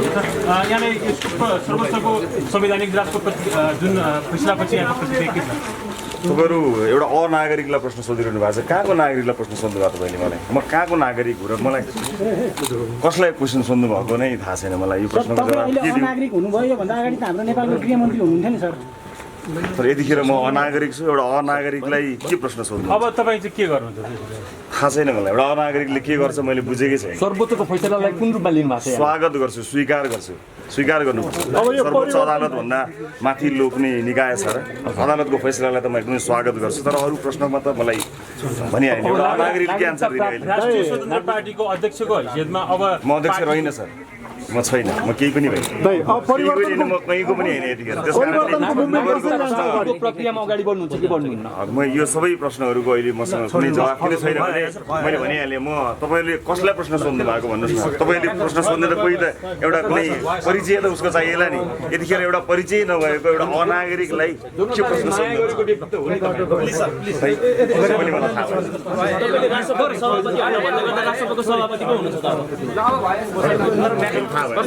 यहाँले यसको सर्वोच्चको संवैधानिक इजलासको जुन फैसलापछि यहाँको प्रतिक्रिया के छ? तपाईँहरू एउटा अनागरिकलाई प्रश्न सोधिरहनु भएको छ। कहाँको नागरिकलाई प्रश्न सोध्नु भएको तपाईँले मलाई? म कहाँको नागरिक हो र मलाई कसलाई क्वेसन सोध्नु भएको नै थाहा छैन मलाई। यो प्रश्नको जवाब के दिउँ? नागरिक हुनुभयो भन्दा अगाडि त हाम्रो नेपालको गृहमन्त्री हुनुहुन्थ्यो नि सर। तर यतिखेर म अनागरिक छु, एउटा अनागरिकलाई के प्रश्न सोध्नु? अब तपाईँ चाहिँ के गर्नुहुन्छ? थाहा छैन मलाई। एउटा अनागरिकले के गर्छ मैले बुझेकै छैन। सर्वोच्चको फैसलालाई कुन रूपमा लिनु भएको छ? स्वागत गर्छु, स्वीकार गर्छु, स्वीकार गर्नुपर्छ। सर्वोच्च अदालतभन्दा माथि लोक्ने निकाय छ र अदालतको फैसलालाई त म एकदमै स्वागत गर्छु। तर अरू प्रश्नमा त मलाई भनिहाल्ने एउटा अनागरिक के आन्सर दिने अहिले? राष्ट्रिय स्वतन्त्र पार्टीको अध्यक्षको हैसियतमा अब म अध्यक्ष रहिनँ सर, म छैन, म केही पनि होइन, म कहीँको पनि होइन यतिखेर। त्यस कारणले प्रक्रियामा अगाडि बढ्नुहुन्छ कि बढ्नुहुन्न? म यो सबै प्रश्नहरूको अहिले मसँग कुनै जवाफ किन छैन भने मैले भनिहालेँ। म तपाईँले कसलाई प्रश्न सोध्नु भएको भन्नुहोस् न। तपाईँले प्रश्न सोध्ने त कोही त एउटा कुनै परिचय त उसको चाहिएला नि। यतिखेर एउटा परिचय नभएको एउटा अनागरिकलाई के प्रश्न सोध्नु? पनि मलाई थाहा छैन। थाहा भयो।